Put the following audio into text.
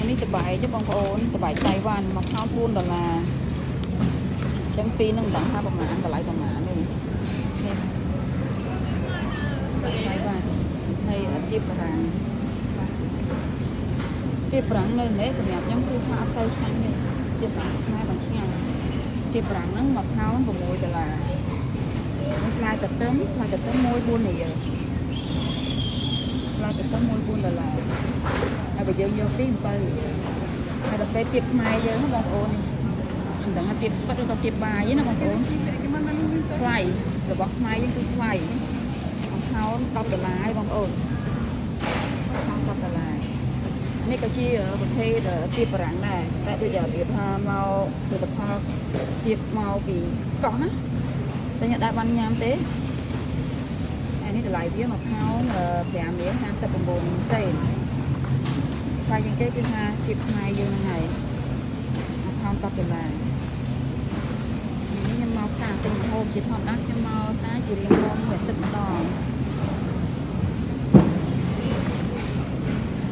នេះតបែកទេបងប្អូនតបែកតៃវ៉ាន់1ផោន4ដុល្លារអញ្ចឹងពីរនឹងមិនដឹងថាប្រហែលតម្លៃប្រហែលទេនេះតៃវ៉ាន់ហើយទៀបបារាំងទៀបបារាំងនៅនេះសម្រាប់ខ្ញុំគឺថាអត់សូវឆ្ងាញ់ទេទៀបបារាំងខ្មែរបានឆ្ងាញ់ទៀបបារាំងហ្នឹង1ផោន6ដុល្លារនេះផ្លែតទឹមផ្លែតទឹម1 4រៀលផ្លែតទឹម1 4ដុល្លារហើយបើយើងយកពី7រៀលហើយដល់ពេលទៀបខ្មែរយើងណាបងប្អូននេះមិនដឹងថាទៀបស្វិតឬក៏ទៀបបាយទេណាបងប្អូនថ្លៃរបស់ខ្មែរយើងគឺថ្លៃមួយផោន10ដុល្លារឯងបងប្អូនផោន10ដុល្លារនេះក៏ជាប្រភេទទៀបបារាំងដែរតែដូចជារបៀបថាមកផលិតផលទៀបមកពីកោះណាតែខ្ញុំដែរបានញ៉ាំទេហើយនេះតម្លៃវាមួយផោន5រៀល59សេនថ្លៃជាងគេគឺថាទៀបខ្មែរយើងហ្នឹងហើយមួយផោន10ដុល្លារនេះខ្ញុំមកផ្សារទិញម្ហូបជាធម្មតាខ្ញុំមកផ្សារជារៀងរាល់មួយអាទិត្យម្ដង។